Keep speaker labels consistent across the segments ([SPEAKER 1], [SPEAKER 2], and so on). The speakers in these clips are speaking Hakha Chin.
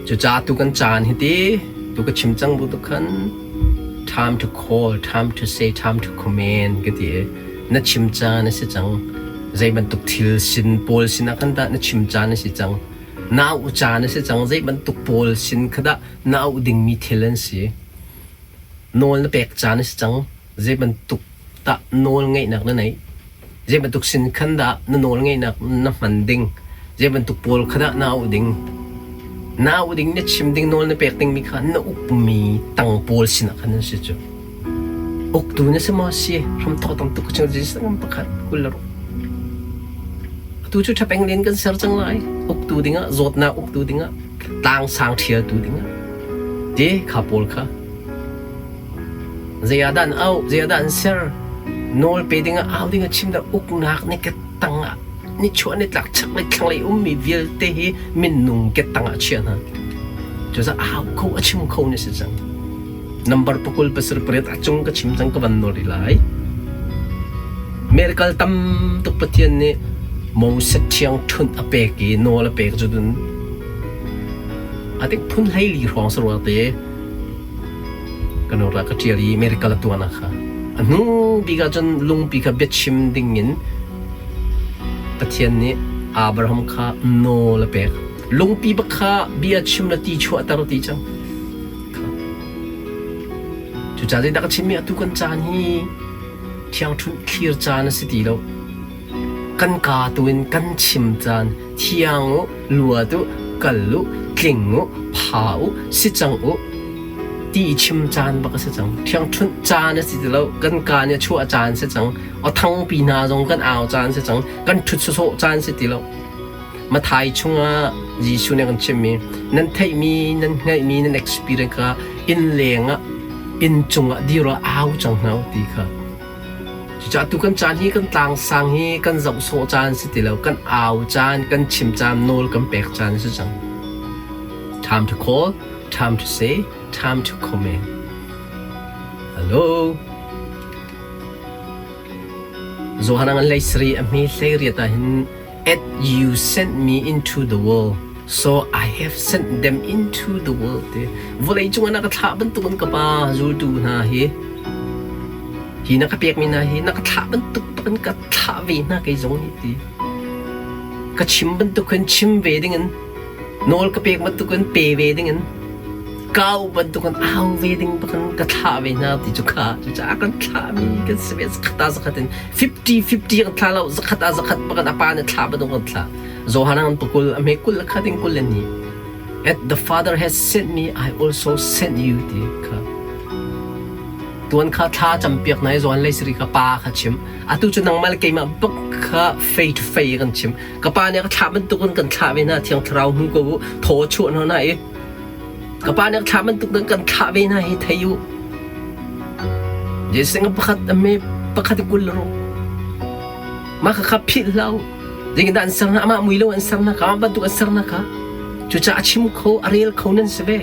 [SPEAKER 1] Cucaah tu kan caan hi ti tu ka chim cang bu tu khan time to call, time to say, time to command ka ti i na chim caan a si cang. Zei bantuk thil sin pawl sinah khan dah na chim caan a si cang. Na auh caan a si cang. Zei bantuk pawl sin kha dah na auh dingmi thil an si. Nawl na pek caan a si cang. Zei bantuk tah nawl ngeihnak na neih? Zei bantuk sin khan dah na nawl ngeihnak na hman ding? Zei bantuk pawl kha dah na auh ding? Na auh ding, na chim ding, nawl na pek dingmi kha na ukmi tang pawl sinah khan an si cu. Uktu na si maw? Si. Hramthawk tam tuk ka chim Jesus ngam pakhat 20 le ruk. Atu cu ṭhapeng len kan ser cang lai. Uktu dingah, zawtnak uktu dingah, tlang sang ṭhialtu dingah. Te kha pawl kha Zei ah dah an auh, zei ah dah an ser? Nawl pe dingah au dingah chim dah uknak nih ka tangah nichuah nitlak chaklei thlanglei ummi vialte hi minung ke tangah chia hna. Cucaah au kho a chim kho na si cang. Number pakul pasarih pariat a cung ka chim cang ka van nawl rih lai. Miracle tam tuk Pathian nih Moses thiang ṭhunh a pek i nawl a pek cu dun a tik phun 14 hrawng sarua te Ka nu ka ṭial i miracle a tuahnak kha. A hnu bik ahcun lungpi kha biachim dingin Pathian nih Abraham kha nawl a pek. Lungpi bak kha bia chim le ti chuahter ti cang. Cucaah zeidah ka chimmi atu kan caan hi thiangṭhunh thlir caan a si ti lo. Kan kaa tu in kan chim caan thiang u, luat u, kal u, tling u, pha u, si cang u ti i chim caan bak a si cang. Ṭhiangṭhunh caan a si ti lo. Kan kaa nih a chuah caan si cang. Aw thangpi hna zong kan au caan si cang. Kan ṭhut sawsawh caan si ti lo. Mathai chungah Jesuh nih a kan chimmi nan theihmi, nan hngalhmi, nan experience kha inn leng ah inn cungah dir ah au cang hna u ti kha Cucaah tu kan caan hi kan tlangsang hi kan zoh sawh caan si ti lo, kan au caan, kan chim caan, nawl kan pek caan si cang. Time to call, time to say, time to comment. Hello. Johan an lei sari a hmi hlei riat ah hin At you sent me into the world, so I have sent them into the world ti. Vawlei cungah na ka thlah bantukin ka pa zultu hna hi hi na ka pekmi hna hi na ka thlah bantuk bakin ka thlah ve hna kei zong nih ti. Ka chim bantukin chim ve dingin nawl ka pek bantukin pe ve dingin kau bantukin au ve ding bakin ka thlah ve hna ti cu kha cucaah kan thlahmi kan si ve zakhat ah zakhat in 50 50 kan thla lo zakhat ah zakhat bakin a pa nih thla bantuk kan thla Johan an pakul a hme kul le khat in kul le ni at the father has sent me I also sent you ti kha tuan kha thla campiak na i Johan lei siri ka pa kha chim atu cu nangmah le keimah bak kha fei to fei kan chim ka pa nih ka thlah bantukin kan thlah ve hna thiang thlarau hmu ko u thaw chuah hna na i Ka pa nih thlah bantuk in kan thlah ve hna hi thei u. Jesuh pakhat a me pakhat i 20 ruk. Mah kha philh hlah u. Zeitindah an ser hna? Amah mui lo an ser hna kha, amah bantuk an ser hna kha. Cucaah a chim kho, a rel kho nan si ve.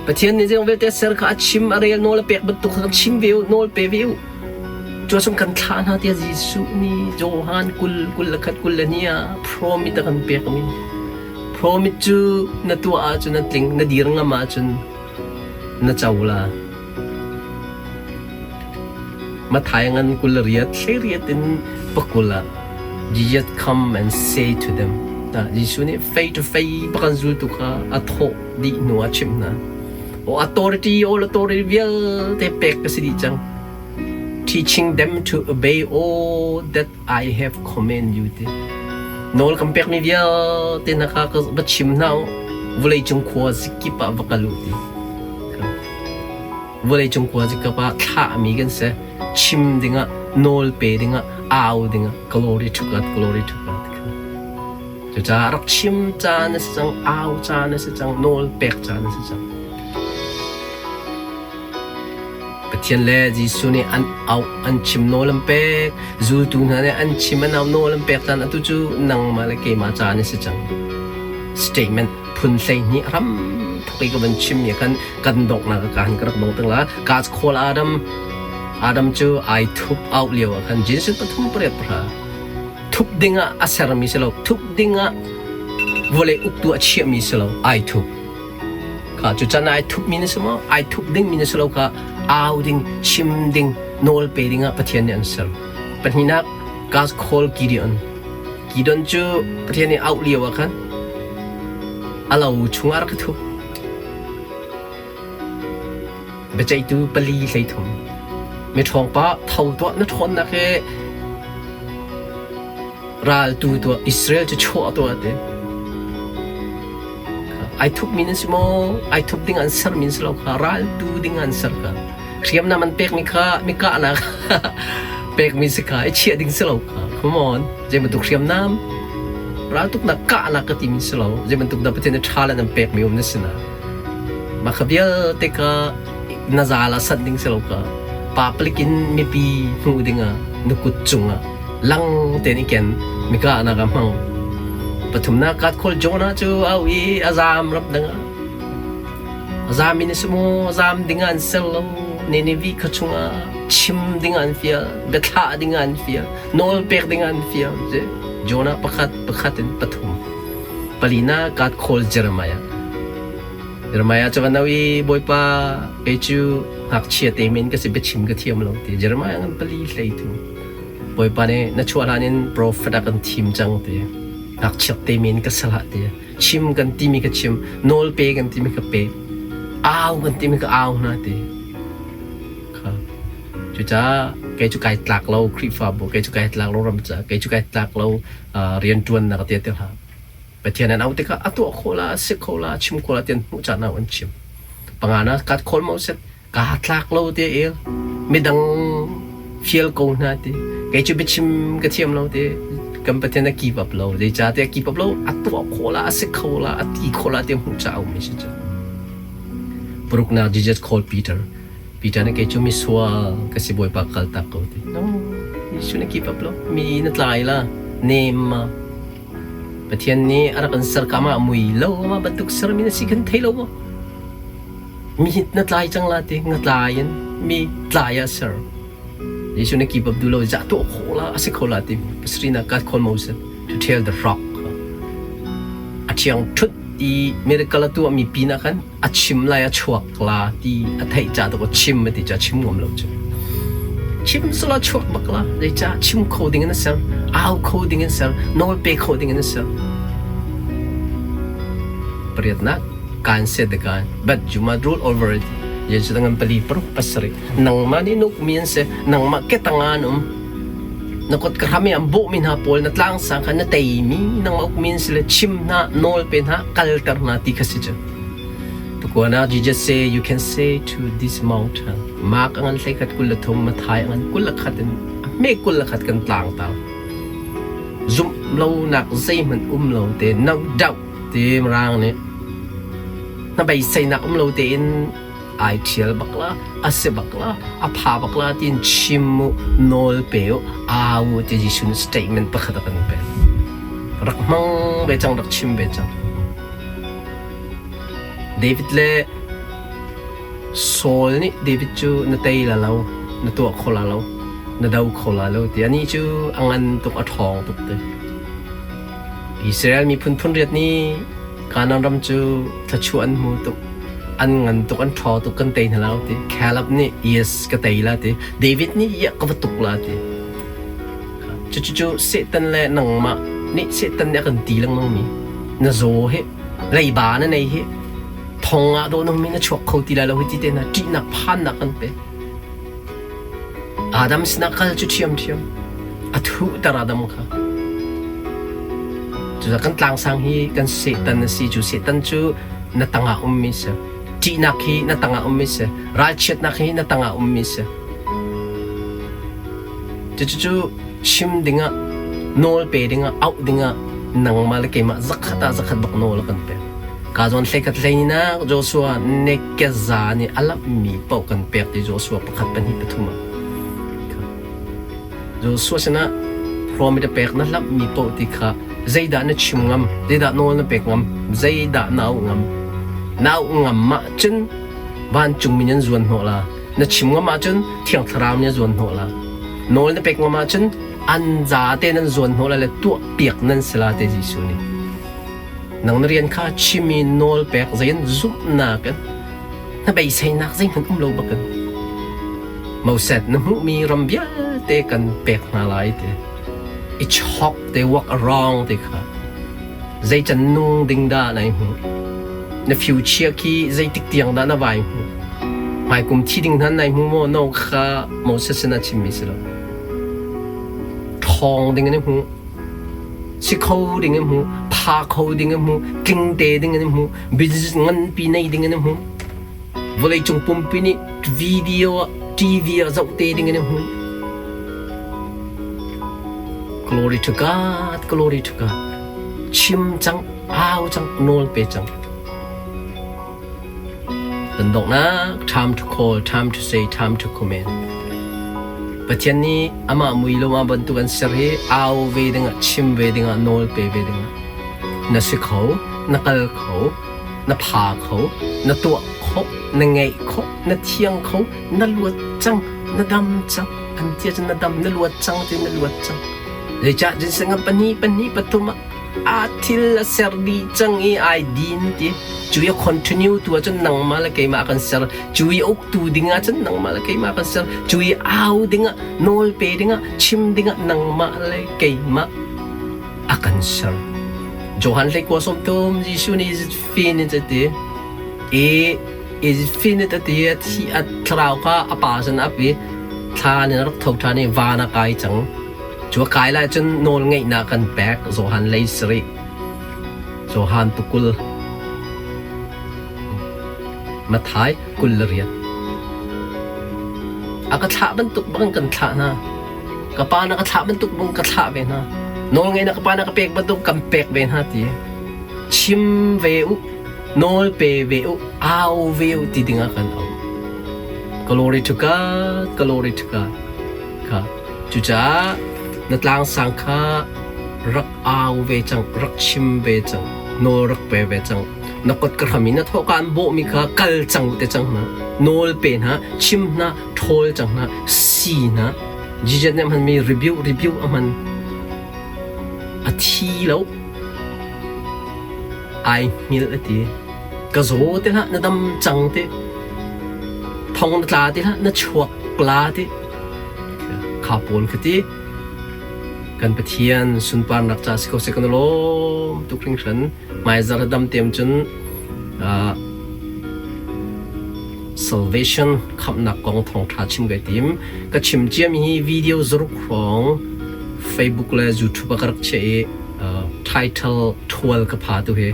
[SPEAKER 1] Pathian nih zeizong vialte a ser kha a chim, a rel, nawl a pek bantuk kha chim ve u, nawl pe ve u. Cuacun kan thlah hna tiah Jesuh nih Johan 20, 21, 22 ah promise a kan pekmi. Promise cu na tuah ahcun a tling, na dir ngam ahcun na co la. Mathai ngan 20 riat, hlei riat in pakul ah Jesus come and say to them. Jesuh nih fei to fei bakan zultu kha a thawh dih hnu ah chimh hna. O authority, all authority vialte pek ka si dih cang. Teaching them to obey all that I have command you ti. Nawl kan pekmi vialte hna kha ka va chim hna u. Vawleicung khua zikip ah va kal u ti. Vawleicung khua zikip ah thlahmi kan si. Chim dingah, nawl pe dingah, au dingah. Glory to God, glory to God. Cucaah rak chim caan a si cang, au caan a si cang, nawl pek caan a si cang. Pathian le Jesuh nih an auh, an chim nawl an pek. Zultu hna nih an chim, an auh nawl an pek caan atu cu nangmah le keimah caan a si cang. Statement phun 12 ram thok i ka van chimmi khan kan donghnak ka han ka rak dong tang la. God's call Adam. Adam cu ai thup auh lio ah khan Genesis pathum pariat pahra. Thup dingah a sermi si lo. Thup dingah Vawlei uktu a chiahmi si lo, ai thup. Kha cu can ai thupmi na si maw? Ai thup dingmi na si lo kha au ding, chim ding, nawl pe ding ah Pathian nih an ser. Pahnihnak, God call Gideon. Gideon cu Pathian nih auh lio ah khan a lo chungah a rak i thup. Biaceihtu 4 13. Miṭhawng pa tho tuah na ṭhawnnak hi raltu tuah Israel cu chuah tuah ti. Ai thupmi nan si maw? Ai thup ding an sermi si lo kha raltu ding an ser kha. Hriamnam an pekmi kha mi kahnak pekmi si kha i chiah ding si lo kha. Come on. Zei bantuk hriamnam raltuknak kahnak ka timi si lo. Zei bantuk dah Pathian nih ṭha le nan pekmi um na si na. Mah kha vialte kha na zal ah sanh ding si lo kha. Public in mipi hmuh dingah na kut cungah lang tein i ken mi kahnak ah hmang. Pathumnak God call Jonah cu au i a zaam ram dang ah. A zaam in a si maw? A zaam ding ah an ser lo. Nineveh khua chungah chim ding ah an fial, biathlah ding ah an fial, nawl pek ding ah an fial. Jonah pakhat pakhat in pathum. Palina God call Jeremiah. Jeremiah cu van au i Bawipa kei cu ngakchia te men ka si biachim ka thiam lo ti Jeremiah ngan pali hlei tu Bawipa nih na chuah hlan in profet ah kan thim cang ti ngakchiat te men ka salah ti chim kan timi ka chim nawl pe kan timi ka pe au kan timi ka au hna ti kha cucaah kei cu kai tlak lo Khrihfabu kei cu kai tlak lo ram ca kei cu kai tlak lo rianṭuannak te te hlah Pathian an auh tikah a tuah khawh la, a si kho la, a chim khawh la ti an hmuh caan ah an chim. Pangana kat khawl mo set kaa tlak lo ti el midang fial ko hna ti kei cu biachim ka thiam lo ti kan Pathian a keep up lo zeicahtiah keep up lo a tuah khawh la a si kho la a ti khawh la ti hmuh caah um si cu Paruknak Jesus called Peter Peter nih kei cu misual ka si Bawipa kal tak ko ti no Jesuh na keep up lo mi na tlai la nem ma Pathian nih a rak kan ser ka mah mui lo mah bantuk sermi na si kan thei lo maw? Mi na tlai cang la ti nga tlai in mi tlai ah ser. Jesuh nih keep up duh lo za tuah khawh la a si kho la ti pasarihna God called Moses to tell the rock. A thiang thut i miracle a tuah mi pin ah khan a chim lai a chuak la ti a theih ca to chim ti ca chim ngam lo cu chim sala chuak bak la zeica chim kho ding in a ser au kho ding in ser nawl pe kho ding in a ser pariatnak kan set the kan but you must rule over it Jesu tangan pali paruk pasarih nangmah nih nuk mi an si nangmah ke tanga an um Na kut ka hram i an bawhmi hna pawl na tlangsang kha na teimi nangmah ukmi an si le chim hna, nawl pe hna, kalter hna ti kha si cu. Tukuan ah Jesus say you can say to this mountain Mark a ngan 21 23 Matthai a ngan 21 in a hme 21 kan tlang tar. Zumh lonak zeihmanh um lo te no doubt ti mirang nih na beiseinak um lo tein ai ṭhial bak la, a si bak la, a pha bak la tiin chim u, nawl pe u, au u ti Jesuh nih statement pakhat a kan pek. Rak hmang ve cang, rak chim ve cang. David le Saul nih David cu na tei la lo, na tuah kho la lo, na do kho la lo ti anih cu a ngan tuk, a ṭhawng tuk ti. Israel miphun phun riat nih Kanaan ram cu thluachuah an hmu tuk. An ngan tuk, an ṭhaw tuk, kan tei hna lo ti. Caleb nih yes ka tei la ti. David nih yeah ka va tuk la ti. Cucu Satan le nangmah nih Satan nih a kan ti lengmang mi. Na zaw hi, leiba na nei hi, thong ah dawh nung mi na chuak kho ti lai lo hi ti te hna ṭihnak phannak kan pe. Adam sinah kal cu ṭhiamṭhiam. A thuhter Adam kha. Cucaah kan tlangsang hi kan Satan a si. Cu Satan cu na tangah ummi si. Ṭihnak hi na tangah ummi si. Ralchiatnak hi na tangah ummi si. Cucu chim dingah, nawl pe dingah, auh dingah nangmah le keimah zakhat ah zakhat bak nawl a kan pek. Ka zawn hlei khat hlei nak Joshua nekeza nih a lamhmi paoh kan pek ti Joshua pakhat pahnih pathum ah. Joshua sinah promise a pek na lamhmi paoh ti kha zeidah na chim ngam, zeidah nawl na pek ngam, zeidah na auh ngam. Na auh ngam ahcun vancung mi nan zuan hnawh la. Na chim ngam ahcun Thiang Thlarau nih a zuan hnawh la. Nawl na pek ngam ahcun an zate nan zuan hnawh la le tuah piak nan si la te Jesuh nih. Nang na rian kha chim i nawl pek zei in zumhnak in na beiseinak zeihmanh um lo bakin Moses na hmuhmi ram vialte kan pek hna lai ti i chok te walk around ti kha zeican nung ding dah nai hmuh na future khi zeitik tiang dah na vai hmuh hmaikum thi ding hna nai hmu maw no kha Moses sin a chimmi si lo ṭhawng ding in hmu si kho ding in hmu pha kho ding in hmu tling te ding in hmu business nganpi nei ding in hmu vawleicung pumpi nih video ah TV ah zoh te ding in hmu glory to God glory to God chim cang au cang nawl pe cang Kan donghnak time to call, time to say, time to comment. Pathian nih amah mui lo ah bantuk an ser hi au ve dingah, chim ve dingah, nawl pe ve dingah na si kho, na kal kho, na pha kho, na tuah khawh, na ngeih khawh, na thiang kho, na luat cang, na dam cang. An tia cun na dam, na luat cang ti na luat cang. Zeicah jinseng pahnih pahnih pathum ah a thil a ser dih cang i ai din ti cu i continue tu ahcun nangmah le keimah kan ser cu i uktu ding ahcun nangmah le keimah kan ser cu i au dingah nawl pe dingah chim dingah nangmah le keimah a kan ser Johan hlei kua som thum Jesuh nih is it finished a ti i is it finished a ti a thi a thlarau kha a pa sin a ap i thla in a rak tho ṭhan i van a kai cang Cu a kai lai cun nawlngeihnak kan pek Johan lei sarih Johan pakul Matthai 28 A ka thlah bantuk bang kan thlah hna. Ka pa na ka thlah bantuk bang ka thlah ve hna. Nawlngeihnak ka pa na ka pek bantuk kan pek ve hna ti. Chim ve u, nawl pe ve u, au ve u ti dingah kan au. Glory to God, glory to God. Kha Cucaah na tlangsang kha rak au ve cang, rak chim ve cang, nawl rak pe ve cang. Na kut ka hram in na thawhka an bawhmi kha kal cang te cang hna, nawl pe hna, chim hna, ṭhawl cang hna, si hna. Jesus nih a hmanmi review review a hman. A thi lo. Ai hngilh a ti. Ka zaw ti hlah, na dam cang ti. Thong na tla ti hlah, na chuak la ti. Kha pawl ka ti. Kan Pathian sunparnak ca si ko seh kan lawm tuk hringhran. Hmaizarh dam team cun salvation khamhnak kong thawngṭha chim kai tim. Ka chim ciami hi video zaruk hrawng Facebook le YouTube ah ka rak chiah i title ṭhual ka pha tu hi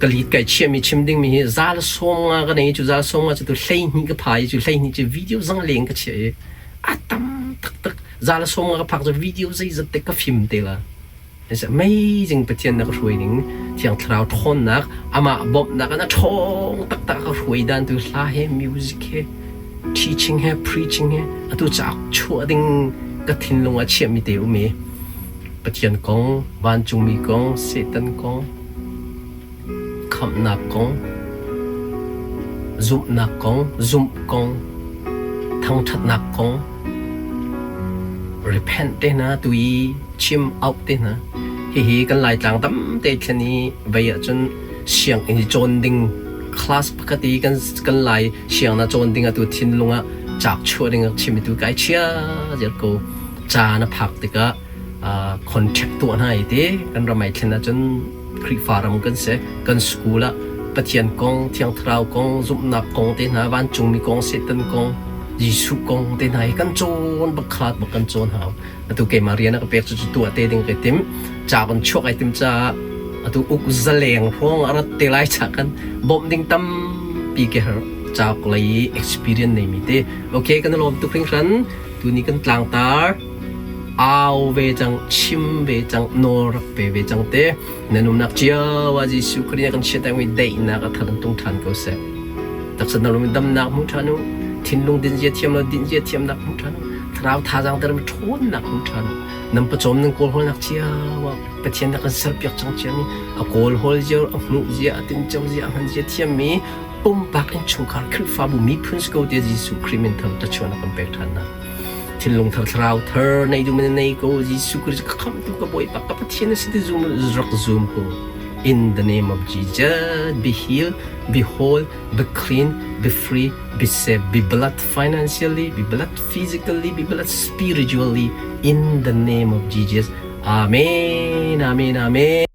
[SPEAKER 1] ka lead kai chiahmi chim dingmi hi zal 50 ka nei cu zal 50 cu tu 12 ka pha i cu 12 cu video zang leng ka chiah i a tam taktak zal 50 ka phak cu video zeizat te ka fim te la. It's amazing Pathian na ka hruai ning Thiang Thlarau ṭhawnnak amah bawmhnak in a ṭhawng taktak ka hruai dan tu hla he music he teaching he preaching he atu cauk chuah ding ka thinlung ah chiahmi te um i Pathian kong vancungmi kong Satan kong Khamhnak kong, zumhnak kong, zumh kong, thangṭhatnak kong, repent te hna tu i chim auh te hna. Hihi kan Laitlang tamte thlen i vei ahcun sianginn i cawn ding class pakhat i kan kan Lai sianginn ah cawn ding atu thinlung ah cauk chuah ding chim tu kai chia ziar ko. Ca na phak tikah contact tuah hna i ti kan ram ai thlen ahcun Khrihfa ram kan si. Kan school ah Pathian kong, Thiang Thlarau kong, zumhnak kong te hna, vancungmi kong, Satan kong, Jesuh kong te hna hi kan cawn bak khaat bak kan cawn hau. Atu keimah rian a ka pek cu cu tuah te ding kai tim. Ca kan chuak ai tim caah atu uk zaleng hrawng a rat te lai ca kan bawmh ding tampi ke har cauk lei experience neimi te. Okay, kan i lawm tuk hringhran. Tuni kan tlangtar. Au ve cang, chim ve cang, nawl rak pe ve cang te. Na nunnak cio ah Jesuh Khrih nih kan chiat mi daihnak a thar in tung ṭhan ko seh. Taksa na lung damnak hmu ṭhan u. Thinlung dinzia thiam lo dinzia thiamnak hmu ṭhan u. Thlarau thazaang ter mi ṭhawnnak hmu ṭhan u. Nan pawcawm nan kawlhawlnak cio ah Pathian na kan serpiak cang ciami a kawlhawl zia, a hmuh zia, a tinco zia, a hman zia thiammi pumpak innchungkhar Khrihfabu miphun si ko tiah Jesuh Khrih min thar tachuan a kan pek ṭhan hna. Thinlung thar thlarau thar nei duh men nei ko Jesuh Christ ka khamhtu ka Bawipa ka Pathian na si ti zum rak zum ko. In the name of Jesus, be healed, be whole, be clean, be free, be safe, be blessed financially, be blessed physically, be blessed spiritually. In the name of Jesus. Amen, amen, amen.